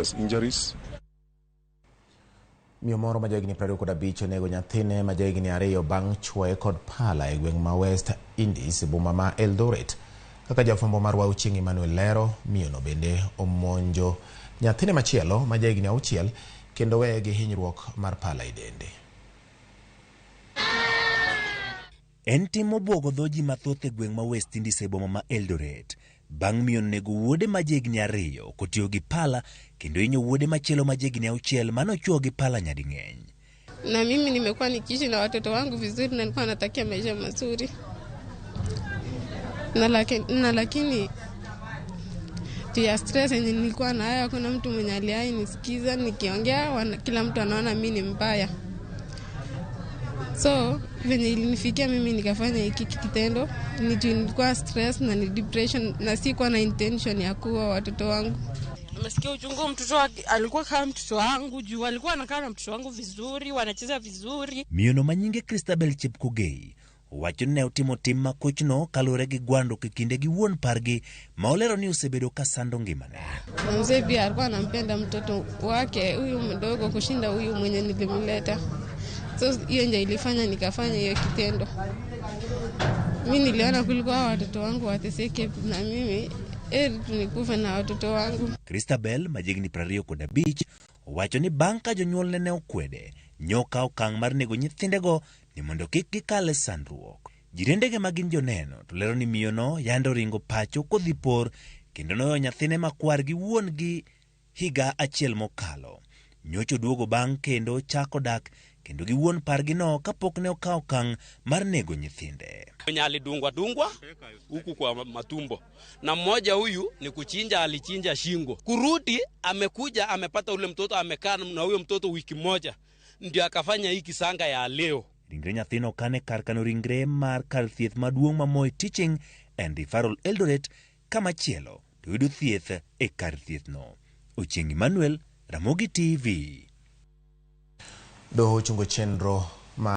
serious injuries. Miyo moro ma jahigni 25 onego nyathine ma jahigni 2 bang' chuoye kod pala e gweng' ma West Indies e boma ma Eldoret. Kaka jafwambo marwa Ochieng' Emmanuel lero, miyono bende omonjo nyathine machielo ma jahigni 6 kendo weye gi hinyruok mar pala e dende. En tim mobwogo dho ji mathoth e gweng' ma West Indies e boma ma Eldoret bang' miyo nego wuode ma jahigni 2 kotiyo gi pala kendo hinyo wuode machielo ma jahigni 6 manochuo gi pala nyading'eny. Na mimi nimekuwa nikiishi na watoto wangu vizuri na nilikuwa natakia maisha mazuri. Na lakini juu ya stress yenye nilikuwa nayo, hakuna mtu mwenye aliwahi nisikiza nikiongea, kila mtu anaona mimi ni mbaya. So venye ilinifikia mimi nikafanya hiki kitendo, ni juu nilikuwa stress na ni depression na sikuwa na intention ya kuua watoto wangu. Nimesikia uchungu, mtoto alikuwa kama mtoto wangu juu alikuwa anakaa na mtoto wangu vizuri, wanacheza vizuri. Miyono manyinge Christabel Chepkogei owacho ni ne otimo tim makochno kaluwore gi gwando e kinde gi wuon pargi ma olero ni osebedo ka sando ngimane. Na mzee pia alikuwa anampenda mtoto wake huyu mdogo kushinda huyu mwenye nilimleta. So hiyo ndio ilifanya nikafanya hiyo kitendo. Mimi niliona kuliko hao watoto wangu wateseke na mimi heri nikufe na watoto wangu. Christabel ma jahigni 25 owacho ni bang' ka jonyuolne ne okwede, nyoka okang' mar nego nyithindego ni mondo kik gikal e sandruok. Jirendege ma gin joneno to lero ni miyono yande oringo pacho kodhi por kendo noweyo nyathine makwar gi wuon gi higa achiel mokalo. Nyocha oduogo bang' kendo chako dak kendo gi wuon pargino kapok ne okawo okang' mar nego nyithinde. Mwenye alidungwa dungwa huku kwa matumbo, na mmoja huyu ni kuchinja, alichinja shingo. Kurudi amekuja amepata ule mtoto, amekaa na huyo mtoto wiki moja, ndio akafanya hii kisanga ya leo. Ringre nyathino okane kar kano ringre mar kar thieth maduong' ma Moi Teaching and Referral Eldoret, kamachielo to yudo thieth e kar thiethno. Ochieng' Emmanuel, Ramogi TV. Doho ochungo chenro